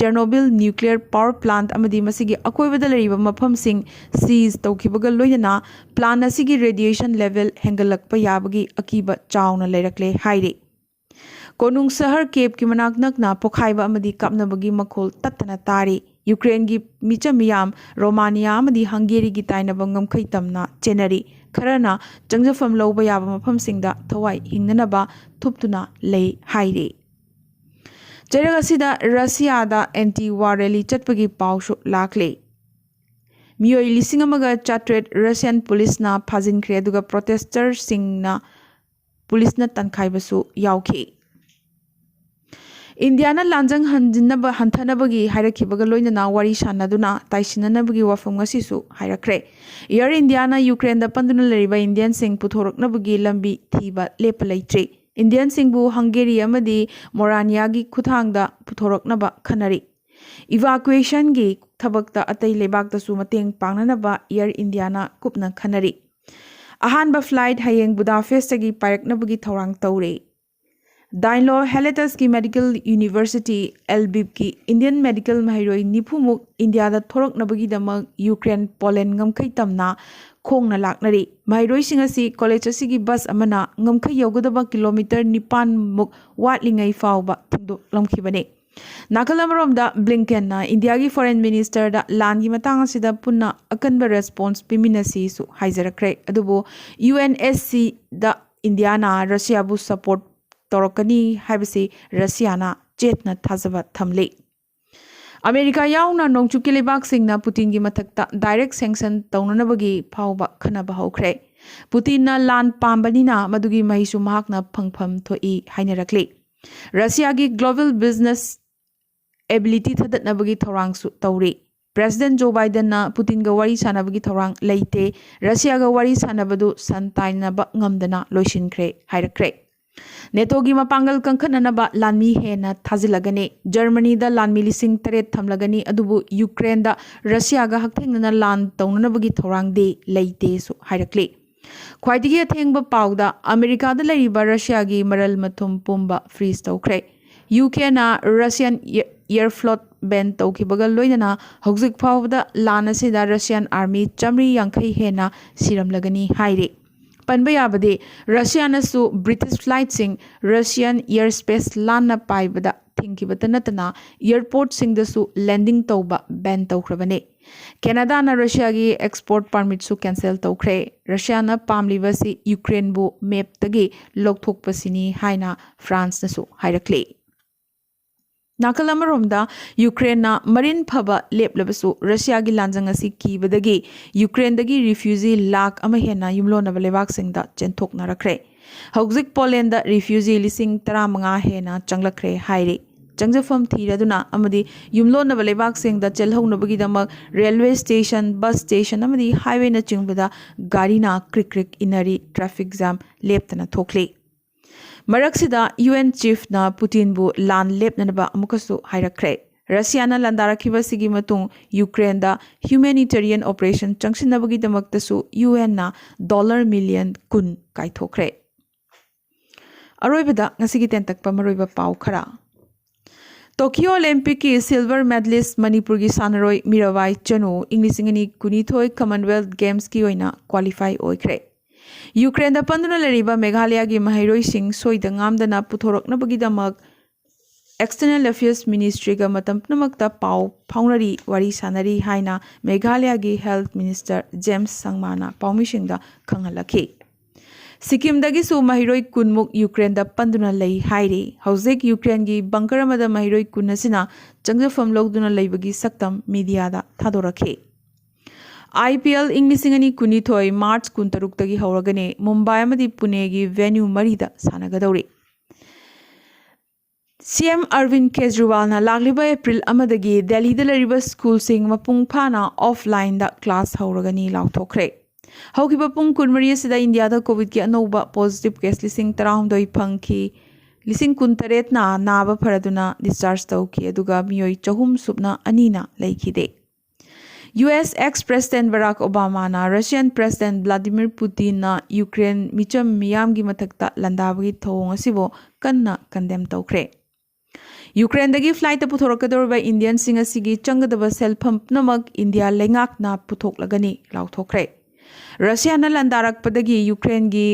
ꯆꯦꯔꯅꯣꯕꯤꯜ ꯅ꯭ꯌꯨꯀ꯭ꯂꯤꯌꯔ ꯄꯥꯋꯔ ꯄ꯭ꯂꯥꯟꯠ ꯑꯃꯗꯤ ꯃꯁꯤꯒꯤ ꯑꯀꯣꯏꯕꯗ ꯂꯩꯔꯤꯕ ꯃꯐꯝꯁꯤꯡ ꯁꯤꯖ ꯇꯧꯈꯤꯕꯒ ꯂꯣꯏꯅꯅ ꯄ꯭ꯂꯥꯟ ꯑꯁꯤꯒꯤ ꯔꯦꯗꯤꯌꯦꯁꯟ ꯂꯦꯚꯦꯜ ꯍꯦꯟꯒꯠꯂꯛꯄ ꯌꯥꯕꯒꯤ ꯑꯀꯤꯕ ꯆꯥꯎꯅ ꯂꯩꯔꯛꯂꯦ ꯍꯥꯏꯔꯤ꯫ ꯀꯣꯅꯨꯡ ꯁꯍꯔ ꯀꯦꯞꯀꯤ ꯃꯅꯥꯛ ꯅꯛꯅ ꯄꯣꯈꯥꯏꯕ ꯑꯃꯗꯤ ꯀꯥꯞꯅꯕꯒꯤ ꯃꯈꯣꯜ ꯇꯠꯇꯅ ꯇꯥꯔꯤ꯫ ꯌꯨꯀ꯭ꯔꯦꯟꯒꯤ ꯃꯤꯆꯝ ꯃꯤꯌꯥꯝ ꯔꯣꯃꯥꯅꯤꯌꯥ ꯑꯃꯗꯤ ꯍꯪꯒꯦꯔꯤꯒꯤ ꯇꯥꯏꯅꯕ ꯉꯝꯈꯩ ꯇꯝꯅ ꯆꯦꯟꯅꯔꯤ꯫ ꯈꯔꯅ ꯆꯪꯖꯐꯝ ꯂꯧꯕ ꯌꯥꯕ ꯃꯐꯝꯁꯤꯡꯗ ꯊꯋꯥꯏ ꯍꯤꯡꯅꯅꯕ ꯊꯨꯞꯇꯨꯅ ꯂꯩ ꯍꯥꯏꯔꯤ꯫ ꯆꯩꯔꯛ ꯑꯁꯤꯗ ꯔꯁꯤꯌꯥꯗ ꯑꯦꯟꯇꯤ ꯋꯥꯔ ꯔꯦꯂꯤ ꯆꯠꯄꯒꯤ ꯄꯥꯎꯁꯨ ꯂꯥꯛꯂꯤ꯫ ꯃꯤꯑꯣꯏ ꯂꯤꯁꯤꯡ ꯑꯃꯒ ꯆꯥꯇ꯭ꯔꯦꯠ ꯔꯁꯤꯌꯥꯟ ꯄꯨꯂꯤꯁꯅ ꯐꯥꯖꯤꯟꯈ꯭ꯔꯦ, ꯑꯗꯨꯒ ꯄ꯭ꯔꯣꯇꯦꯁꯇꯔꯁꯤꯡꯅ ꯄꯨꯂꯤꯁꯅ ꯇꯟꯈꯥꯏꯕꯁꯨ ꯌꯥꯎꯈꯤ꯫ ꯏꯟꯗꯤꯌꯥꯅ ꯂꯥꯟꯖꯪ ꯍꯟꯖꯤꯟꯅꯕ ꯍꯟꯊꯅꯕꯒꯤ ꯍꯥꯏꯔꯛꯈꯤꯕꯒ ꯂꯣꯏꯅꯅ ꯋꯥꯔꯤ ꯁꯥꯟꯅꯗꯨꯅ ꯇꯥꯏꯁꯤꯟꯅꯅꯕꯒꯤ ꯋꯥꯐꯝ ꯉꯁꯤꯁꯨ ꯍꯥꯏꯔꯛꯈ꯭ꯔꯦ꯫ ꯑꯦꯌꯔ ꯏꯟꯗꯤꯌꯥꯅ ꯌꯨꯀ꯭ꯔꯦꯟꯗ ꯄꯟꯗꯨꯅ ꯂꯩꯔꯤꯕ ꯏꯟꯗꯤꯌꯟꯁꯤꯡ ꯄꯨꯊꯣꯔꯛꯅꯕꯒꯤ ꯂꯝꯕꯤ ꯊꯤꯕ ꯂꯦꯞꯄ ꯂꯩꯇ꯭ꯔꯤ꯫ ꯏꯟꯗꯤꯌꯟꯁꯤꯡꯕꯨ ꯍꯪꯒꯦꯔꯤ ꯑꯃꯗꯤ ꯃꯣꯔꯥꯅꯤꯌꯥꯒꯤ ꯈꯨꯠꯊꯥꯡꯗ ꯄꯨꯊꯣꯔꯛꯅꯕ ꯈꯟꯅꯔꯤ꯫ ꯏꯚꯥꯀꯨꯌꯦꯁꯟꯒꯤ ꯊꯕꯛꯇ ꯑꯇꯩ ꯂꯩꯕꯥꯛꯇꯁꯨ ꯃꯇꯦꯡ ꯄꯥꯡꯅꯅꯕ ꯑꯦꯌꯔ ꯏꯟꯗꯤꯌꯥꯅ ꯀꯨꯞꯅ ꯈꯟꯅꯔꯤ꯫ ꯑꯍꯥꯟꯕ ꯐ꯭ꯂꯥꯏꯠ ꯍꯌꯦꯡ ꯕꯨꯗꯥꯐꯦꯁꯇꯒꯤ ꯄꯥꯏꯔꯛꯅꯕꯒꯤ ꯊꯧꯔꯥꯡ ꯇꯧꯔꯤ꯫ ꯗꯥꯏꯟꯂꯣ ꯍꯦꯂꯦꯇꯁꯀꯤ ꯃꯦꯗꯤꯀꯦꯜ ꯌꯨꯅꯤꯚꯔꯁꯤꯇꯤ, ꯑꯦꯜꯕꯤꯞꯀꯤ ꯏꯟꯗꯤꯌꯟ ꯃꯦꯗꯤꯀꯦꯜ ꯃꯍꯩꯔꯣꯏ ꯅꯤꯐꯨꯃꯨꯛ ꯏꯟꯗꯤꯌꯥꯗ ꯊꯣꯔꯛꯅꯕꯒꯤꯗꯃꯛ ꯌꯨꯀ꯭ꯔꯦꯟ ꯄꯣꯂꯦꯟ ꯉꯝꯈꯩ ꯇꯝꯅ ꯈꯣꯡꯅ ꯂꯥꯛꯅꯔꯤ꯫ ꯃꯍꯩꯔꯣꯏꯁꯤꯡ ꯑꯁꯤ ꯀꯣꯂꯦꯖ ꯑꯁꯤꯒꯤ ꯕꯁ ꯑꯃꯅ ꯉꯝꯈꯩ ꯌꯧꯒꯗꯕ ꯀꯤꯂꯣꯃꯤꯇꯔ ꯅꯤꯄꯥꯟ ꯃꯨꯛ ꯋꯥꯠꯂꯤꯉꯩ ꯐꯥꯎꯕ ꯊꯤꯟꯗꯣꯛꯂꯝꯈꯤꯕꯅꯤ꯫ ꯅꯥꯀꯜ ꯑꯃꯔꯣꯝꯗ ꯕ꯭ꯂꯤꯡꯀꯦꯟꯅ ꯏꯟꯗꯤꯌꯥꯒꯤ ꯐꯣꯔꯦꯟ ꯃꯤꯅꯤꯁꯇꯔꯗ ꯂꯥꯟꯒꯤ ꯃꯇꯥꯡ ꯑꯁꯤꯗ ꯄꯨꯟꯅ ꯑꯀꯟꯕ ꯔꯦꯁꯄꯣꯟꯁ ꯄꯤꯃꯤꯟꯅꯁꯤꯁꯨ ꯍꯥꯏꯖꯔꯛꯈ꯭ꯔꯦ, ꯑꯗꯨꯕꯨ ꯌꯨ ꯑꯦꯟ ꯑꯦꯁ ꯁꯤꯗ ꯏꯟꯗꯤꯌꯥꯅ ꯔꯁꯤꯌꯥꯕꯨ ꯁꯄꯣꯔꯠ ꯇꯧꯔꯛꯀꯅꯤ ꯍꯥꯏꯕꯁꯤ ꯔꯁꯤꯌꯥꯅ ꯆꯦꯠꯅ ꯊꯥꯖꯕ ꯊꯝꯂꯤ꯫ ꯑꯃꯦꯔꯤꯀꯥ ꯌꯥꯎꯅ ꯅꯣꯡꯆꯨꯞꯀꯤ ꯂꯩꯕꯥꯛꯁꯤꯡꯅ ꯄꯨꯇꯤꯟꯒꯤ ꯃꯊꯛꯇ ꯗꯥꯏꯔꯦꯛ ꯁꯦꯡꯁꯟ ꯇꯧꯅꯅꯕꯒꯤ ꯐꯥꯎꯕ ꯈꯟꯅꯕ ꯍꯧꯈ꯭ꯔꯦ꯫ ꯄꯨꯇꯤꯟꯅ ꯂꯥꯟ ꯄꯥꯝꯕꯅꯤꯅ ꯃꯗꯨꯒꯤ ꯃꯍꯩꯁꯨ ꯃꯍꯥꯛꯅ ꯐꯪꯐꯝ ꯊꯣꯛꯏ ꯍꯥꯏꯅꯔꯛꯂꯤ꯫ ꯔꯁꯤꯌꯥꯒꯤ ꯒ꯭ꯂꯣꯕꯦꯜ ꯕꯤꯖꯤꯅꯦꯁ ꯑꯦꯕꯤꯂꯤꯇꯤ ꯊꯥꯗꯠꯅꯕꯒꯤ ꯊꯧꯔꯥꯡꯁꯨ ꯇꯧꯔꯤ꯫ ꯄ꯭ꯔꯦꯁꯤꯗꯦꯟ ꯖꯣ ꯕꯥꯏꯗꯟꯅ ꯄꯨꯇꯤꯟꯒ ꯋꯥꯔꯤ ꯁꯥꯟꯅꯕꯒꯤ ꯊꯧꯔꯥꯡ ꯂꯩꯇꯦ, ꯔꯁꯤꯌꯥꯒ ꯋꯥꯔꯤ ꯁꯥꯟꯅꯕꯗꯨ ꯁꯟ ꯇꯥꯏꯅꯕ ꯉꯝꯗꯅ ꯂꯣꯏꯁꯤꯟꯈ꯭ꯔꯦ ꯍꯥꯏꯔꯛꯈ꯭ꯔꯦ꯫ ꯅꯦꯇꯣꯒꯤ ꯃꯄꯥꯡꯒꯜ ꯀꯟꯈꯠꯅꯅꯕ ꯂꯥꯟꯃꯤ ꯍꯦꯟꯅ ꯊꯥꯖꯤꯜꯂꯒꯅꯤ꯫ ꯖꯔꯃꯅꯤꯗ ꯂꯥꯟꯃꯤ ꯂꯤꯁꯤꯡ ꯇꯔꯦꯠ ꯊꯝꯂꯒꯅꯤ, ꯑꯗꯨꯕꯨ ꯌꯨꯀ꯭ꯔꯦꯟꯗ ꯔꯁꯤꯌꯥꯒ ꯍꯛꯊꯦꯡꯅꯅ ꯂꯥꯟ ꯇꯧꯅꯅꯕꯒꯤ ꯊꯧꯔꯥꯡꯗꯤ ꯂꯩꯇꯦꯁꯨ ꯍꯥꯏꯔꯛꯂꯤ꯫ ꯈ꯭ꯋꯥꯏꯗꯒꯤ ꯑꯊꯦꯡꯕ ꯄꯥꯎꯗ, ꯑꯃꯦꯔꯤꯀꯥꯗ ꯂꯩꯔꯤꯕ ꯔꯁꯤꯌꯥꯒꯤ ꯃꯔꯜ ꯃꯊꯨꯝ ꯄꯨꯝꯕ ꯐ꯭ꯔꯤꯖ ꯇꯧꯈ꯭ꯔꯦ꯫ ꯌꯨ ꯀꯦꯅ ꯔꯁꯤꯌꯥꯟ ꯑꯦꯌꯔ ꯐ꯭ꯂꯣꯠ ꯕꯦꯟ ꯇꯧꯈꯤꯕꯒ ꯂꯣꯏꯅꯅ ꯍꯧꯖꯤꯛ ꯐꯥꯎꯕꯗ ꯂꯥꯟ ꯑꯁꯤꯗ ꯔꯁꯤꯌꯥꯟ ꯑꯥꯔꯃꯤ ꯆꯥꯃꯔꯤ ꯌꯥꯡꯈꯩ ꯍꯦꯟꯅ ꯁꯤꯔꯝꯂꯒꯅꯤ ꯍꯥꯏꯔꯤ꯫ ꯄꯟꯕ ꯌꯥꯕꯗꯤ, ꯔꯁꯤꯌꯥꯅꯁꯨ ꯕ꯭ꯔꯤꯇꯤꯁ ꯐ꯭ꯂꯥꯏꯠꯁꯤꯡ ꯔꯁꯤꯌꯥꯟ ꯑꯦꯌꯔ ꯁ꯭ꯄꯦꯁ ꯂꯥꯟꯅ ꯄꯥꯏꯕꯗ ꯊꯤꯡꯈꯤꯕꯇ ꯅꯠꯇꯅ, ꯑꯦꯌꯔꯄꯣꯔꯠꯁꯤꯡꯗꯁꯨ ꯂꯦꯟꯗꯤꯡ ꯇꯧꯕ ꯕꯦꯟ ꯇꯧꯈ꯭ꯔꯕꯅꯤ꯫ ꯀꯦꯅꯥꯗꯥꯅ ꯔꯁꯤꯌꯥꯒꯤ ꯑꯦꯛꯁꯄꯣꯔꯠ ꯄꯥꯔꯃꯤꯠꯁꯨ ꯀꯦꯟꯁꯦꯜ ꯇꯧꯈ꯭ꯔꯦ꯫ ꯔꯁꯤꯌꯥꯅ ꯄꯥꯝꯂꯤꯕꯁꯤ ꯌꯨꯀ꯭ꯔꯦꯟꯕꯨ ꯃꯦꯞꯇꯒꯤ ꯂꯧꯊꯣꯛꯄꯁꯤꯅꯤ ꯍꯥꯏꯅ ꯐ꯭ꯔꯥꯟꯁꯅꯁꯨ ꯍꯥꯏꯔꯛꯂꯤ꯫ ꯅꯥꯀꯜ ꯑꯃꯔꯣꯝꯗ, ꯌꯨꯀ꯭ꯔꯦꯟꯅ ꯃꯔꯤꯟ ꯐꯕ ꯂꯦꯞꯂꯕꯁꯨ, ꯔꯁꯤꯌꯥꯒꯤ ꯂꯥꯟꯖꯪ ꯑꯁꯤ ꯀꯤꯕꯗꯒꯤ ꯌꯨꯀ꯭ꯔꯦꯟꯗꯒꯤ ꯔꯤꯐ꯭ꯌꯨꯖꯤ ꯂꯥꯈ ꯑꯃ ꯍꯦꯟꯅ ꯌꯨꯝꯂꯣꯟꯅꯕ ꯂꯩꯕꯥꯛꯁꯤꯡꯗ ꯆꯦꯟꯊꯣꯛꯅꯔꯛꯈ꯭ꯔꯦ꯫ ꯍꯧꯖꯤꯛ ꯄꯣꯂꯦꯟꯗ ꯔꯤꯐ꯭ꯌꯨꯖꯤ ꯂꯤꯁꯤꯡ ꯇꯔꯥꯃꯉꯥ ꯍꯦꯟꯅ ꯆꯪꯂꯛꯈ꯭ꯔꯦ ꯍꯥꯏꯔꯤ꯫ ꯆꯪꯖꯐꯝ ꯊꯤꯔꯗꯨꯅ ꯑꯃꯗꯤ ꯌꯨꯝꯂꯣꯟꯅꯕ ꯂꯩꯕꯥꯛꯁꯤꯡꯗ ꯆꯦꯜꯍꯧꯅꯕꯒꯤꯗꯃꯛ ꯔꯦꯜꯋꯦ ꯁ꯭ꯇꯦꯁꯟ, ꯕꯁ ꯁ꯭ꯇꯦꯁꯟ ꯑꯃꯗꯤ ꯍꯥꯏꯋꯦꯅꯆꯤꯡꯕꯗ ꯒꯥꯔꯤꯅ ꯀ꯭ꯔꯤꯛ ꯀ꯭ꯔꯤꯛ ꯏꯟꯅꯔꯤ, ꯇ꯭ꯔꯥꯐꯤꯛ ꯖꯥꯝ ꯂꯦꯞꯇꯅ ꯊꯣꯛꯂꯤ꯫ ꯃꯔꯛꯁꯤꯗ, ꯌꯨ ꯑꯦꯟ ꯆꯤꯐꯅ ꯄꯨꯇꯤꯟꯕꯨ ꯂꯥꯟ ꯂꯦꯞꯅꯅꯕ ꯑꯃꯨꯛꯀꯁꯨ ꯍꯥꯏꯔꯛꯈ꯭ꯔꯦ꯫ ꯔꯁꯤꯌꯥꯅ ꯂꯥꯟꯗꯥꯔꯛꯈꯤꯕꯁꯤꯒꯤ ꯃꯇꯨꯡ ꯌꯨꯀ꯭ꯔꯦꯟꯗ ꯍ꯭ꯌꯨꯃꯦꯅꯤꯇꯦꯔꯤꯌꯟ ꯑꯣꯄꯔꯦꯁꯟ ꯆꯪꯁꯤꯟꯅꯕꯒꯤꯗꯃꯛꯇꯁꯨ ꯌꯨ ꯑꯦꯟꯅ ꯗꯣꯂꯔ ꯃꯤꯂꯤꯌꯟ ꯀꯨꯟ ꯀꯥꯏꯊꯣꯛꯈ꯭ꯔꯦ꯫ ꯑꯔꯣꯏꯕꯗ ꯉꯁꯤꯒꯤ ꯇꯦꯟꯇꯛꯄ ꯃꯔꯨꯑꯣꯏꯕ ꯄꯥꯎ ꯈꯔ꯫ ꯇꯣꯀꯤꯌꯣ ꯑꯣꯂꯦꯝꯄꯤꯛꯀꯤ ꯁꯤꯜꯚꯔ ꯃꯦꯗꯂꯤꯁ ꯃꯅꯤꯄꯨꯔꯒꯤ ꯁꯥꯟꯅꯔꯣꯏ ꯃꯤꯔꯥꯕꯥꯏ ꯆꯅꯨ ꯏꯪ ꯂꯤꯁꯤꯡ ꯑꯅꯤ ꯀꯨꯟꯅꯤꯊꯣꯏ ꯀꯃꯟꯋꯦꯜꯊ ꯒꯦꯝꯁꯀꯤ ꯑꯣꯏꯅ ꯀ꯭ꯋꯥꯂꯤꯐꯥꯏ ꯑꯣꯏꯈ꯭ꯔꯦ꯫ ꯌꯨꯀ꯭ꯔꯦꯟꯗ ꯄꯟꯗꯨꯅ ꯂꯩꯔꯤꯕ ꯃꯦꯘꯥꯂꯌꯥꯒꯤ ꯃꯍꯩꯔꯣꯏꯁꯤꯡ ꯁꯣꯏꯗ ꯉꯥꯝꯗꯅ ꯄꯨꯊꯣꯔꯛꯅꯕꯒꯤꯗꯃꯛ ꯑꯦꯛꯁꯇꯔꯅꯦꯜ ꯑꯦꯐꯤꯌꯔꯁ ꯃꯤꯅꯤꯁꯇ꯭ꯔꯤꯒ ꯃꯇꯝ ꯄꯨꯝꯅꯃꯛꯇ ꯄꯥꯎ ꯐꯥꯎꯅꯔꯤ, ꯋꯥꯔꯤ ꯁꯥꯅꯔꯤ ꯍꯥꯏꯅ ꯃꯦꯘꯥꯂꯌꯥꯒꯤ ꯍꯦꯜꯊ ꯃꯤꯅꯤꯁꯇꯔ ꯖꯦꯝꯁ ꯁꯪꯃꯥꯅ ꯄꯥꯎꯃꯤꯁꯤꯡꯗ ꯈꯪꯍꯜꯂꯛꯈꯤ꯫ ꯁꯤꯛꯀꯤꯝꯗꯒꯤꯁꯨ ꯃꯍꯩꯔꯣꯏ ꯀꯨꯟꯃꯨꯛ ꯌꯨꯀ꯭ꯔꯦꯟꯗ ꯄꯟꯗꯨꯅ ꯂꯩ ꯍꯥꯏꯔꯤ꯫ ꯍꯧꯖꯤꯛ ꯌꯨꯀ꯭ꯔꯦꯟꯒꯤ ꯕꯪꯀꯔ ꯑꯃꯗ ꯃꯍꯩꯔꯣꯏ ꯀꯨꯟ ꯑꯁꯤꯅ ꯆꯪꯖꯐꯝ ꯂꯧꯗꯨꯅ ꯂꯩꯕꯒꯤ ꯁꯛꯇꯝ ꯃꯤꯗꯤꯌꯥꯗ ꯊꯥꯗꯣꯔꯛꯈꯤ꯫ ꯑꯥꯏ ꯄꯤ ꯑꯦꯜ ꯏꯪ ꯂꯤꯁꯤꯡ ꯑꯅꯤ ꯀꯨꯟꯅꯤꯊꯣꯏ ꯃꯥꯔꯆ ꯀꯨꯟꯇꯔꯨꯛꯇꯒꯤ ꯍꯧꯔꯒꯅꯤ꯫ ꯃꯨꯝꯕꯥꯏ ꯑꯃꯗꯤ ꯄꯨꯅꯦꯒꯤ ꯚꯦꯅ꯭ꯌꯨ ꯃꯔꯤꯗ ꯁꯥꯟꯅꯒꯗꯧꯔꯤ꯫ ꯁꯤ ꯑꯦꯝ ꯑꯔꯕꯤꯟ ꯀꯦꯖ꯭ꯔꯤꯋꯥꯜꯅ ꯂꯥꯛꯂꯤꯕ ꯑꯦꯄ꯭ꯔꯤꯜ ꯑꯃꯗꯒꯤ ꯗꯦꯜꯂꯤꯗ ꯂꯩꯔꯤꯕ ꯁ꯭ꯀꯨꯜꯁꯤꯡ ꯃꯄꯨꯡ ꯐꯥꯅ ꯑꯣꯐꯂꯥꯏꯟꯗ ꯀ꯭ꯂꯥꯁ ꯍꯧꯔꯒꯅꯤ ꯂꯥꯎꯊꯣꯛꯈ꯭ꯔꯦ꯫ ꯍꯧꯈꯤꯕ ꯄꯨꯡ ꯀꯨꯟꯃꯔꯤ ꯑꯁꯤꯗ ꯏꯟꯗꯤꯌꯥꯗ ꯀꯣꯚꯤꯗꯀꯤ ꯑꯅꯧꯕ ꯄꯣꯖꯤꯇꯤꯚ ꯀꯦꯁ ꯂꯤꯁꯤꯡ ꯇꯔꯥꯍꯨꯝꯗꯣꯏ ꯐꯪꯈꯤ꯫ ꯂꯤꯁꯤꯡ ꯀꯨꯟꯇꯔꯦꯠꯅ ꯅꯥꯕ ꯐꯔꯗꯨꯅ ꯗꯤꯁꯆꯥꯔꯖ ꯇꯧꯈꯤ, ꯑꯗꯨꯒ ꯃꯤꯑꯣꯏ ꯆꯍꯨꯝ ꯁꯨꯞꯅ ꯑꯅꯤꯅ ꯂꯩꯈꯤꯗꯦ꯫ ꯌꯨ ꯑꯦꯁ ꯑꯦꯛꯁ ꯄ꯭ꯔꯦꯁꯤꯗꯦꯟ ꯕꯔꯥꯛ ꯑꯣꯕꯥꯃꯥꯅ ꯔꯁꯤꯌꯥꯟ ꯄ꯭ꯔꯦꯁꯤꯗꯦꯟ ꯚ꯭ꯂꯥꯗꯤꯃꯤꯔ ꯄꯨꯇꯤꯟꯅ ꯌꯨꯀ꯭ꯔꯦꯟ ꯃꯤꯆꯝ ꯃꯤꯌꯥꯝꯒꯤ ꯃꯊꯛꯇ ꯂꯥꯟꯗꯥꯕꯒꯤ ꯊꯧꯑꯣꯡ ꯑꯁꯤꯕꯨ ꯀꯟꯅ ꯀꯟꯗꯦꯝ ꯇꯧꯈ꯭ꯔꯦ꯫ ꯌꯨꯀ꯭ꯔꯦꯟꯗꯒꯤ ꯐ꯭ꯂꯥꯏꯠꯇ ꯄꯨꯊꯣꯔꯛꯀꯗꯧꯔꯤꯕ ꯏꯟꯗꯤꯌꯟꯁꯤꯡ ꯑꯁꯤꯒꯤ ꯆꯪꯒꯗꯕ ꯁꯦꯜꯐꯝ ꯄꯨꯝꯅꯃꯛ ꯏꯟꯗꯤꯌꯥ ꯂꯩꯉꯥꯛꯅ ꯄꯨꯊꯣꯛꯂꯒꯅꯤ ꯂꯥꯎꯊꯣꯛꯈ꯭ꯔꯦ꯫ ꯔꯁꯤꯌꯥꯅ ꯂꯥꯟꯗꯥꯔꯛꯄꯗꯒꯤ ꯌꯨꯀ꯭ꯔꯦꯟꯒꯤ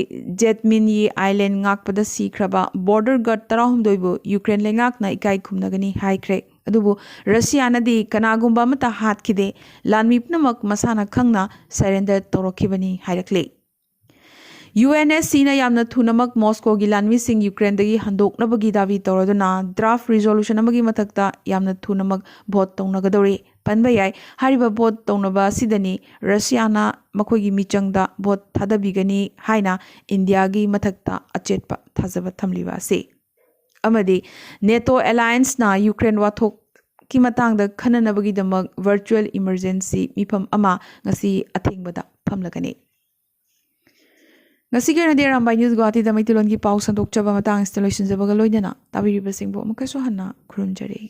ꯖꯦꯠꯃꯤꯟꯌꯤ ꯑꯥꯏꯂꯦꯟ ꯉꯥꯛꯄꯗ ꯁꯤꯈ꯭ꯔꯕ ꯕꯣꯔꯗꯔ ꯒꯥꯔꯗ ꯇꯔꯥꯍꯨꯝꯗꯣꯏꯕꯨ ꯌꯨꯀ꯭ꯔꯦꯟ ꯂꯩꯉꯥꯛꯅ ꯏꯀꯥꯏ ꯈꯨꯝꯅꯒꯅꯤ ꯍꯥꯏꯈ꯭ꯔꯦ꯫ ꯑꯗꯨꯕꯨ ꯔꯁꯤꯌꯥꯅꯗꯤ ꯀꯅꯥꯒꯨꯝꯕ ꯑꯃꯠꯇ ꯍꯥꯠꯈꯤꯗꯦ, ꯂꯥꯟꯃꯤ ꯄꯨꯝꯅꯃꯛ ꯃꯁꯥꯅ ꯈꯪꯅ ꯁꯔꯦꯟꯗꯔ ꯇꯧꯔꯛꯈꯤꯕꯅꯤ ꯍꯥꯏꯔꯛꯂꯤ꯫ ꯌꯨ ꯑꯦꯟ ꯑꯦꯁ ꯁꯤꯅ ꯌꯥꯝꯅ ꯊꯨꯅꯃꯛ ꯃꯣꯁꯀꯣꯒꯤ ꯂꯥꯟꯃꯤꯁꯤꯡ ꯌꯨꯀ꯭ꯔꯦꯟꯗꯒꯤ ꯍꯟꯗꯣꯛꯅꯕꯒꯤ ꯗꯥꯕꯤ ꯇꯧꯔꯗꯨꯅ ꯗ꯭ꯔꯥꯐ ꯔꯤꯖꯣꯂꯨꯁꯟ ꯑꯃꯒꯤ ꯃꯊꯛꯇ ꯌꯥꯝꯅ ꯊꯨꯅꯃꯛ ꯚꯣꯠ ꯇꯧꯅꯒꯗꯧꯔꯤ ꯄꯟꯕ ꯌꯥꯏ꯫ ꯍꯥꯏꯔꯤꯕ ꯚꯣꯠ ꯇꯧꯅꯕ ꯑꯁꯤꯗꯅꯤ ꯔꯁꯤꯌꯥꯅ ꯃꯈꯣꯏꯒꯤ ꯃꯤꯆꯪꯗ ꯚꯣꯠ ꯊꯥꯗꯕꯤꯒꯅꯤ ꯍꯥꯏꯅ ꯏꯟꯗꯤꯌꯥꯒꯤ ꯃꯊꯛꯇ ꯑꯆꯦꯠꯄ ꯊꯥꯖꯕ ꯊꯝꯂꯤꯕ ꯑꯁꯤ꯫ ꯑꯃꯗꯤ ꯅꯦꯇꯣ ꯑꯦꯂꯥꯌꯟꯁꯅ ꯌꯨꯀ꯭ꯔꯦꯟ ꯋꯥꯊꯣꯛꯀꯤ ꯃꯇꯥꯡꯗ ꯈꯟꯅꯅꯕꯒꯤꯗꯃꯛ ꯚꯔꯆꯨꯋꯦꯜ ꯏꯃꯔꯖꯦꯟꯁꯤ ꯃꯤꯐꯝ ꯑꯃ ꯉꯁꯤ ꯑꯊꯦꯡꯕꯗ ꯐꯝꯂꯒꯅꯤ꯫ ꯉꯁꯤꯒꯤ ꯑꯣꯏꯅꯗꯤ ꯑꯔꯥꯝꯕꯥꯏ ꯅ꯭ꯌꯨꯁ ꯒꯨꯋꯥꯍꯥꯇꯤꯗ ꯃꯩꯇꯩꯂꯣꯟꯒꯤ ꯄꯥꯎ ꯁꯟꯗꯣꯛꯆꯕ ꯃꯇꯥꯡ ꯑꯁꯤꯗ ꯂꯣꯏꯁꯤꯟꯖꯕꯒ ꯂꯣꯏꯅꯅ ꯇꯥꯕꯤꯔꯤꯕꯁꯤꯡꯕꯨ ꯑꯃꯨꯛꯀꯁꯨ ꯍꯟꯅ ꯈꯨꯔꯨꯝꯖꯔꯤ꯫